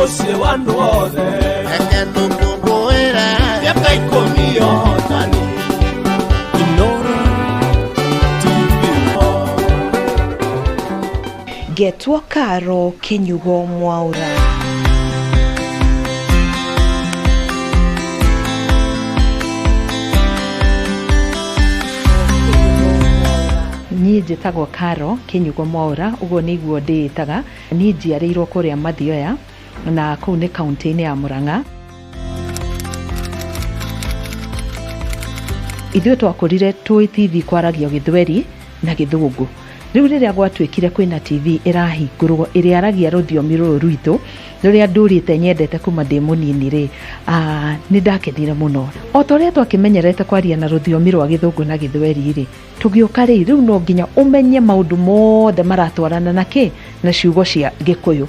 Mũciĩ wa andũ othe. Reke tũkũngũĩre. Mĩaka 10 ya ũhotani. Inooro TV. Ngetwo Karo Kinyugo Mwaura. Niĩ njĩtagwo Karo Kinyugo Mwaura, ũguo nĩguo ndĩĩtaga. Niĩ njiarĩirwo kũrĩa Mathioya, na kũu nĩ kaũntĩ-inĩ ya Murang'a. Ithuĩ twakũrire tũĩ TV kwaragio Gĩthweri na Gĩthũngũ. Rĩu rĩrĩa gwatuĩkire kwĩna TV ĩrahingũrwo ĩrĩa aragia rũthiomi rũrũ rwitũ rũrĩa ndũrĩte nyendete kuma ndĩ mũnini rĩ, nĩ ndakenire mũno. O ta ũrĩa twakĩmenyerete kwaria na rũthiomi rwa Gĩthũngũ na Gĩthweri rĩ, tũgĩũka rĩ, rĩu no nginya ũmenye maũndũ mothe maratwarana na kĩ, na ciugo cia Gĩkũyũ.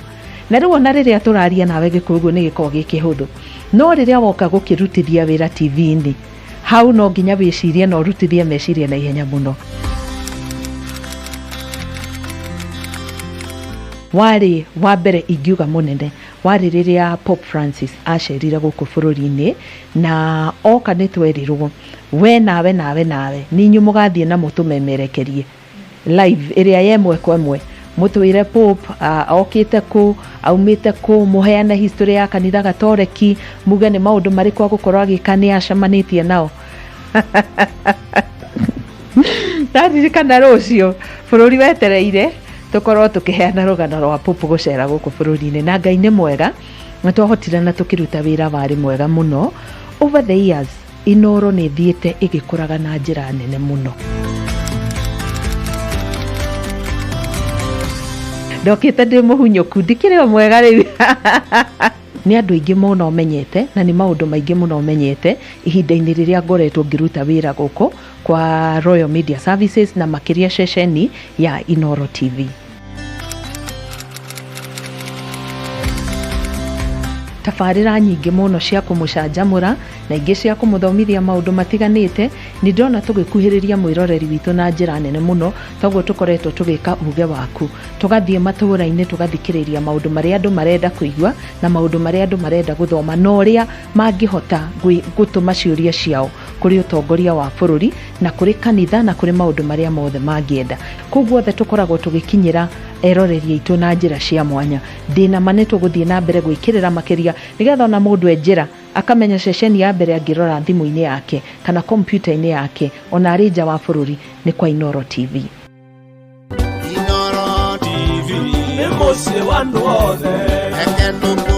Na rĩu ona rĩrĩa tũraria nawe Gĩkũyũ ũguo nĩ gĩkoragwo gĩ kĩhũthũ. No rĩrĩa woka gũkĩrutithia wĩra TV-inĩ, hau no nginya wĩcirie na ũrutithie meciria na ihenya mũno. Warĩ wa mbere ingiuga mũnene, warĩ rĩrĩa Pope Francis acerire gũkũ bũrũri-inĩ, na oka nĩ twerirwo, we nawe nawe nawe, nĩ inyuĩ mũgathiĩ na mũtũmemerekerie live ĩrĩa ya ĩmwe kwa ĩmwe. Mũtwĩre Pope okĩte kũ, aumĩte kũ, mũheane history ya kanitha Gatoreki, muge nĩ maũndũ marĩkũ agũkorwo agĩka, nĩ acemanĩtie nao. Ndaririkana rũciũ bũrũri wetereire tũkorwo tũkĩheana rũgano rwa Pope gũcera gũkũ bũrũri-inĩ, na Ngai nĩ mwega, na twahotire na tũkĩruta wĩra warĩ mwega mũno. Over the years Inooro nĩ ĩthiĩte ĩgĩkũraga na njĩra nene mũno. Ndokĩte ndĩ mũhunyũku, ndikĩrĩ o mwega rĩu. Nĩ andũ aingĩ mũno menyete, na nĩ maũndũ maingĩ mũno menyete ihinda-inĩ rĩrĩa ngoretwo ngĩruta wĩra gũkũ kwa Royal Media Services na makĩria ceceni ya Inooro TV. Tabarĩra nyingĩ mũno cia kũmũcanjamũra na ingĩ cia kũmũthomithia maũndũ matiganĩte. Nĩ ndĩrona tũgĩkuhĩrĩria mwĩroreri witũ na njĩra nene mũno, toguo tũkoretwo tũgĩka uge waku, tũgathiĩ matũũra-inĩ tũgathikĩrĩria maũndũ marĩa andũ marenda kũigua na maũndũ marĩa andũ marenda gũthoma na ũrĩa mangĩhota gũtũma ciũria ciao kũrĩ ũtongoria wa bũrũri na kũrĩ kanitha na kũrĩ maũndũ marĩa mothe mangĩenda. Kũu guothe tũkoragwo tũgĩkinyĩra eroreri aitũ na njĩra cia mwanya. Ndĩna ma nĩ tũgũthiĩ na mbere gwĩkĩrĩra makĩria nĩgetha ona mũndũ e njĩra akamenya ceceni ya mbere angĩrora thimũ-inĩ yake kana kompiuta-inĩ yake ona arĩ nja wa bũrũri nĩ kwa Inooro TV. Inooro TV nĩ mũciĩ wa andũ othe. Reke tũkũngũĩre.